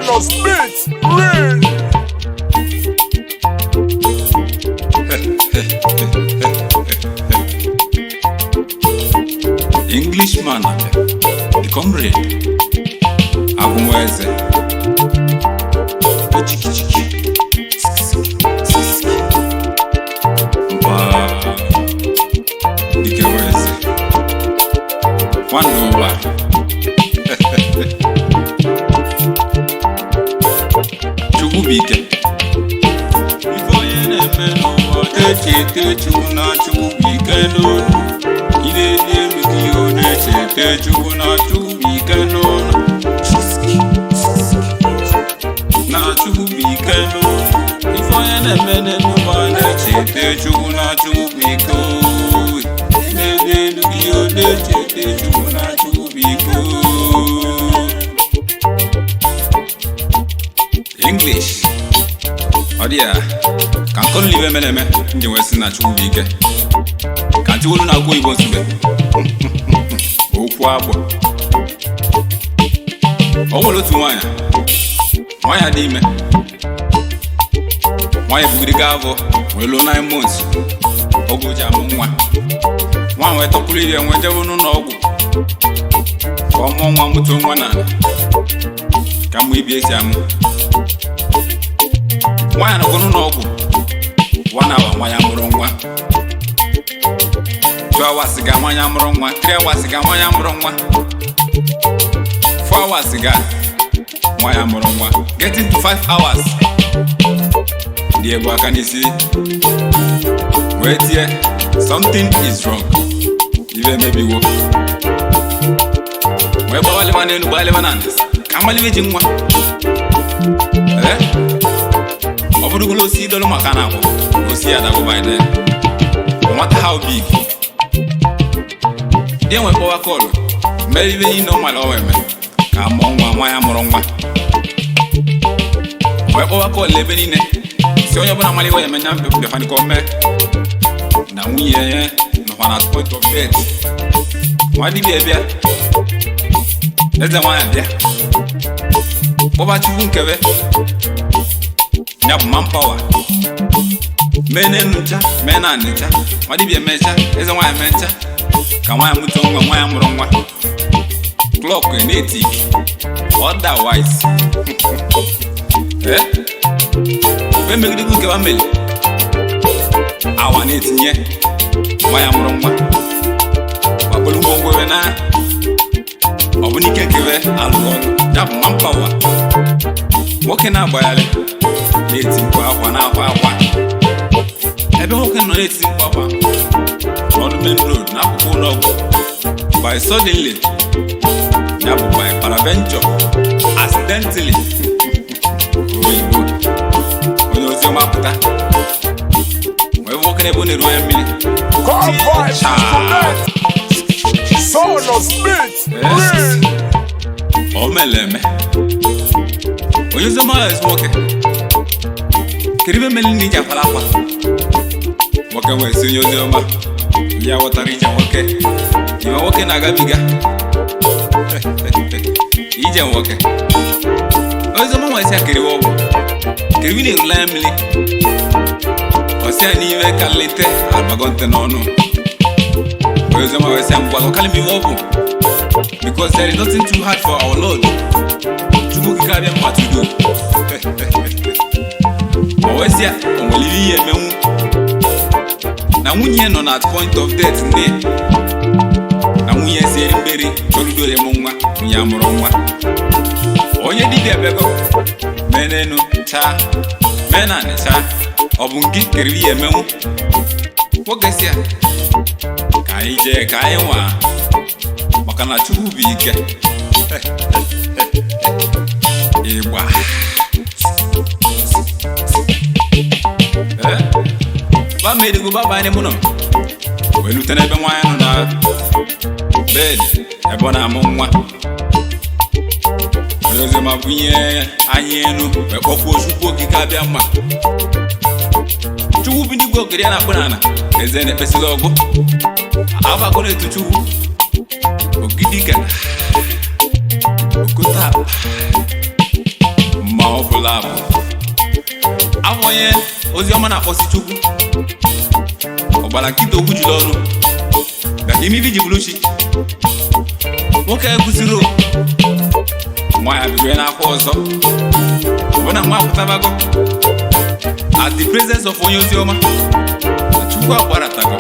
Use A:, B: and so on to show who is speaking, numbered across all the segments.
A: Son of Smith, real.
B: Englishman abịa, the comrade, Agụnwa eze, ojikichiki, mba, dike eze, nwanne ụwa. Chukwu bụ ike. Ife onye na-eme n'ụwa na-echeta Chukwu na Chukwu bụ ike n'olu. Ị na-eli elu gị ọ na-echeta Chukwu na Chukwu bụ ike n'olu. Na Chukwu bụ ike n'olu. Ife onye na-eme n'ụwa na-echeta Chukwu na Chukwu bụ ike ooo. Ị na-eli elu gị ọ na-echeta Chukwu na Chukwu bụ ike ooo. English. Ọ dị ya ka nkọlụ ibe mere eme ndị wee sị na Chukwu bụ ike ka ntiwolu na akwụkwọ oyibo nsube okwu agbụ. O nwere otu nwaanyị, nwaanyị dị ime, nwaanyị bugiri gaa avọ wee lụọ 9 months oge o ji amụ nwa. Nwaanyị wee tọpụrụ ire nwee jebe n'ụlọ ọgwụ ka ọ mụọ nwa, mụtụ nwa na ka mụ ibi esi amụ. Nwaanyị nọkwa n'ụlọ ọgwụ 1 hour, nwaanyị amụrụ nwa. 2 hours ga, nwaanyị amụrụ nwa. 3 hours ga, nwaanyị amụrụ nwa. 4 hours ga, nwaanyị amụrụ nwa. Getting to 5 hours, ndị ebu aka n'isi wee tie, "Something is wrong, ibe emebiwo." Wee gbawalịba n'elu, gbawalịba na ndịs ka mgbalibe ji nwa. Ee, ọ bụrụgolo osi idolu maka na akwụ osi ya dago by then, no matter how big. Ndị enwe kpọwa kọlụ mere ibe niile ọ mara ọ eme ka a mụọ nwa. Nwa ya mụrụ nwa, wee kpọwa kọlụ ebe niile si onye ọbụla mara iwe ya emenya bịafani ka o mee na nwunye ya nọkwa na point of death. Nwa dibịa bịa, eze nwaanyị bịa kpọba Chukwu nkebe ya bụ manpower, mee n'elu ncha, mee na anị ncha. Nwa dibịa mee ncha, eze nwaanyị mee ncha ka nwaanyị mụta nwa. Nwaanyị mụrụ nwa, clock na-etik otherwise. Ee, emegidego nke ba mere awa na-etinye. Nwaanyị mụrụ nwa, gbakpọrọ ngwongwo ebe na ọ bụ n'ike nkebe alụrụ ọgụ ya bụ manpower. Nwoke na-agbagharị na-eti mkpu akwa, na-akwa akwa. Ebe nwoke nọ na-eti mkpu akwa n'ọnụ main road n'akụkụ ụlọ ọgwụ, by suddenly, ya bụ by paraventure, accidentally, oyibo onye oziọma pụta wee bụ nwoke n'ebe ọ na-eru anya mmiri.
A: Come vibes connect. Son of Smith, real.
B: O mere eme, onye oziọma ezi nwoke, kedu ibe mere na iji akwara akwa? Nwoke nwee si onye oziọma ya ghọtara ije nwoke, iwe nwoke na-agabiga ije nwoke. Oziọma nwee sị ya keriwe ọgwụ, keriwe na-erula ya mmiri. Ọsị ya n'ime ka nlete abago nte n'ọnụ. Onye oziọma wee sị ya ngwa gọkalị m iwe ọgwụ, because there is nothing too hard for our Lord. Chukwu okike abịa mma to do. O wee sị ya o nwere ihe emenwu na nwunye nọ na at point of death, nne na nwunye siere mmeri chọrọ ya mụ nwa. Nwunye amụrụ nwa, onye dibịa bịago mee n'elu chaa, mee na anị chaa, ọ bụ nke kere ihe emenwu. Nwoke sị ya ka anyị jee ka anyị nwaa maka na Chukwu bụ ike. Ịgba ee ba medigo ba banye mụ nọ wee lute n'ebe nwaanyị nọ na bed ebe ọ na-amụ nwa. Onye oziọma bunye anyị elu wee kpọkwuo Chukwu okike abịa mma. Chukwu bi n'igwe, okere ya na-akpụ n'ala, eze na-ekpesịrị ọgụ abago na-eto Chukwu ogidika okota. Mmanwụ bụla abụ abụ onye oziọma na-akpọsi Chukwu ọgbara nkịta okwu juru ọnụ gaka ime ibe ji bụrụ chi nwoke kwụsịrị nwa ya bido n'akwa ọzọ ọbụna nwa apụtabago at the presence of onye oziọma na Chukwu akwaratago.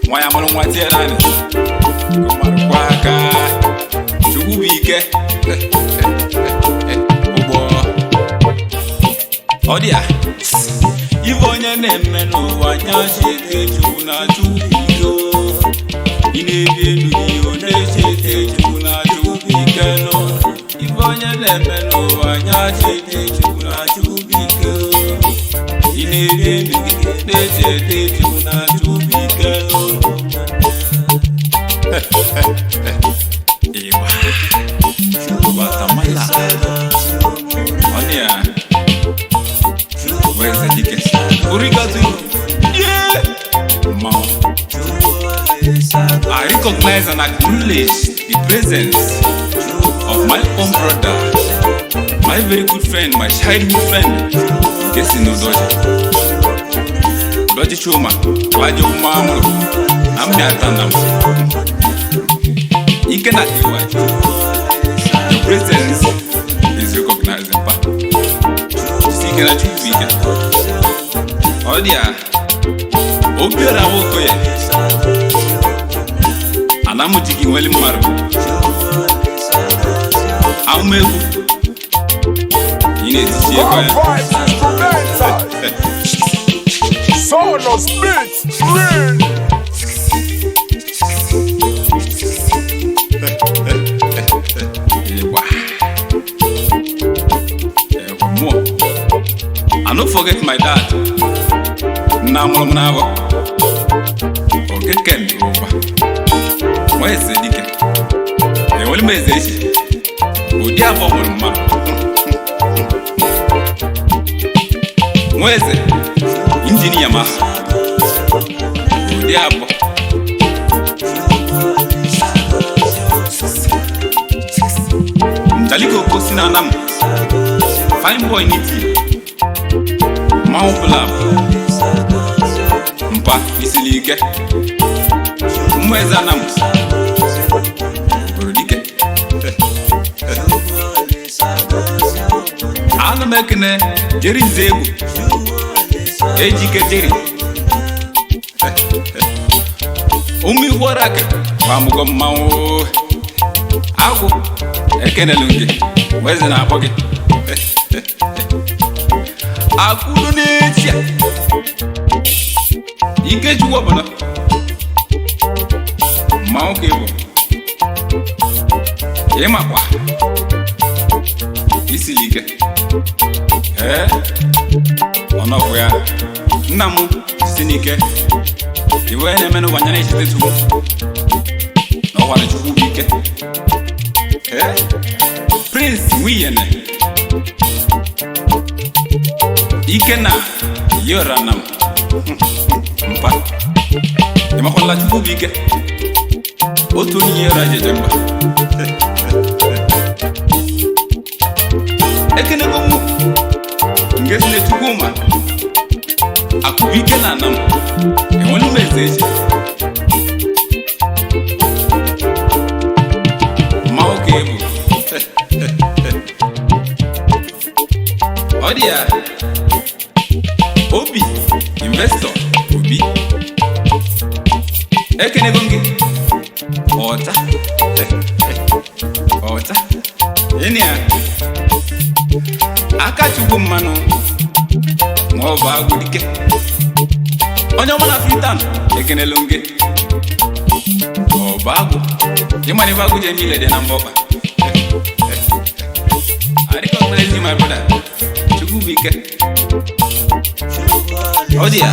B: Nwa ya mụrụ nwa tie naanị marụkwa aka Chukwu bụ ike ụgbọ ọ dị ya. Ife onye na-eme n'ụwa nya chete Chukwu na Chukwu bụ ike o. Ị na-ebi elu gị ọ na-echete Chukwu na Chukwu bụ ike nụ. Ife onye na-eme n'ụwa nya chete Chukwu na Chukwu bụ ike o. Ị na-ebi elu gị na-echete Chukwu na Chukwu bụ ike nụ. Ịgba Guatemala ọ dị ya. Where's the ticket? Urigatu. Yeah! Mmanwụ. I recognize and acknowledge the presence of my own brother, my very good friend, my childhood friend, Kesi Udoji. Udoji Chuma, Klaji Umamuru, Namdi Atanam. Ike na Iwa. Your presence is recognized in part. Ike na Chukwu ike. Ọ dị ya, Obiora Nwokoye, Anamuji gị nwere mmadụ. Ahụmegwu, ị na-etiti ego
A: God
B: ya.
A: vibes instrumental. Sonos beats real.
B: Ịgba. Ẹ̀wọ̀ mmụọ. I no forget my dad. Nna mụrụ m n'abọ. Okeke ụba. Nwa eze dike. Enwere m eze echi. Ụdị abụọ nwere mmadụ. Nwa eze. Injinia ma. Ụdị abụọ. Njaliko si na Anam. Fine boy n'Italy. Mmanwụ bụla mpa isili ike. Mmụọ eze Anam. Obodo dike. Ana m ekene Jerry Nze egwu. Ejike Jerry. Ụmụ ihu ọrụ aka gbamụgo mmanwụ. Agwụ ekenelu gị eze na-akpọ gị. Akwụdo n'echi a. Ikechukwu ọbụla mmanwụ ka ị bụ ịmakwa isili ike ee ọnọbụ ya nna m si n'ike iwe onye na-eme n'ụwa anya na-echete Chukwu na ọkwara Chukwu bụ ike. Ee Prince Nwiyene Ikenna Yoranam mpa ịmakwala Chukwu bụ ike otu onye yọrọ jeje mba ekenego mụ nke si na Chukwuma akụbụike na anam enwere m eze echi mmanwụ ka ebu ọ dị ya. Obi investor Obi ekenego m gị ọcha ọcha ịnị ya aka Chukwu mmanụ ma ọ bụ agwụ dike onye ọma na Freetown ekenelu m gị ọ bụ agwụ ịmana ife agwụ ji eme ile dị na mba ọkpa. I recognize you, my brother. Chukwu bụ ike. Ọ dị ya.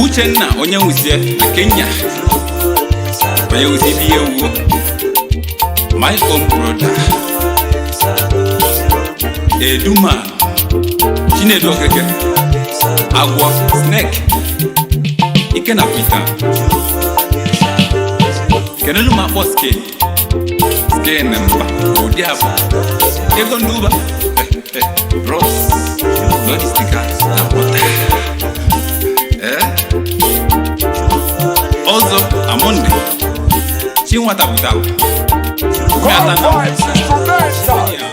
B: Uchenna onye nwuzie na Kenya onye nwuzie ibe ihe wuo my own brother Eduman Chinedu Okeke Agwọ Snake Ike na Peter kenelu m akpọ skin skin mba. Ụdị a bụ ego ndị ụba, bros, logistika na pọta. Ee, ọzọ amonde chi nwata pụtara.
A: Good vibes, instrumental.